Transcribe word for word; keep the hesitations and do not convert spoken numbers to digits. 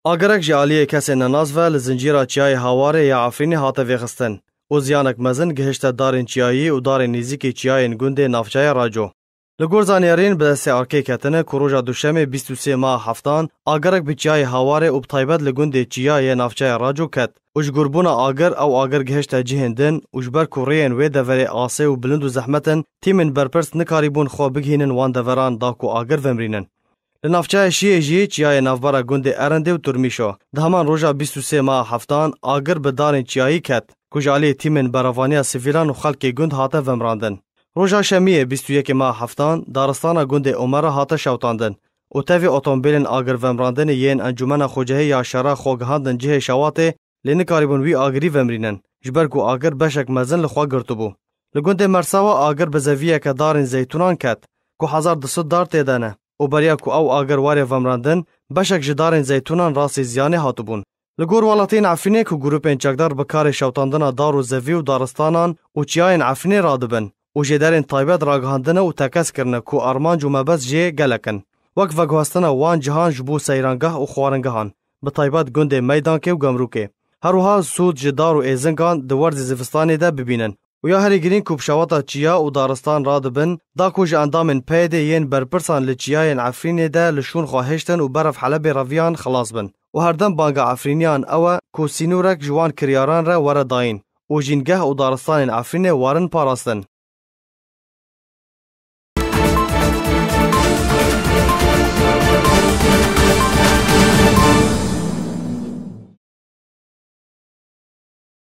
Agirek ji aliyê kesên nenas ve li zincîra çiyayê Hawarê ya Efrînê hate vêxistin û ziyanek mezin gihişte darên çiyayî û darên nêzîkî çiyayên gundê navçeya Raco. Li gor zanyariyên bi destê arkê ketine ku roja Duşemê bîst û sê meha heftan agirek bi çiyayê Hawarê û bi taybet li gundê Çiya yê navçeya Raco ket û ji gurbûna agir ew agir gihişte cihên din û ji ber ku rêyên wê deverê asê û bilind û zehmet in, tîmên berpirs nikarîbûn xwe bigihînin wan deveran da ku agir vemrînin. Li navçeya Şiyê jî çiyayê navbera gundê Erendê û Turmîşo di heman roja bîst û sê meha heftan agir bi darên çiyayî ket ku ji aliyê tîmên berevaniya sivîlan û xelkê gund hate vemrandin. Roja Şemiyê bîst û yekê meha heftan daristana gundê Omera hate şewtandin û tevî otomobîlên agir vemrandinê yên Encûmena Xwecihî ya Şera xwe gihandin cihê şewatê, lê nikarîbûn wî agirî vemrînin, ji ber ku agir beşek mezin li xwe girtibû. Li gundê Mersawa agir bi zeviyeke darên zeytûnan ket, ku hezar du sed dar tê de ne û beriya ku ew agir were vemrandin, beşek ji darên zeytûnan rastî ziyanê hatibûn. Li gor welatiyên Efrînê ku grûpên çekdar bi karê şewtandina dar û zevî û daristanan û çiyayên Efrînê radibin û jêderên taybet ragihandine û tekez kirine ku armanc û mebest jê gelek in, wek veguhestina wan cihan ji bo seyrangeh û xwaringehan, bi taybet gundê Meydankê û Gemrûkê. Her wiha sûd ji dar û êzingan di werzê zivistanê de bibînin û ya herî girîng ku bi şewata çiya û daristan radibin, da ku ji endamên P Y D'ê yên berpirsan li çiyayên Efrînê de li şûn xwe hiştin û berev Helebê reviyan xilas bin û herdem banga Efrîniyan ew e ku sînorek ji wan kiryaran re were dayîn û jîngeh û daristanên Efrînê werin parastin.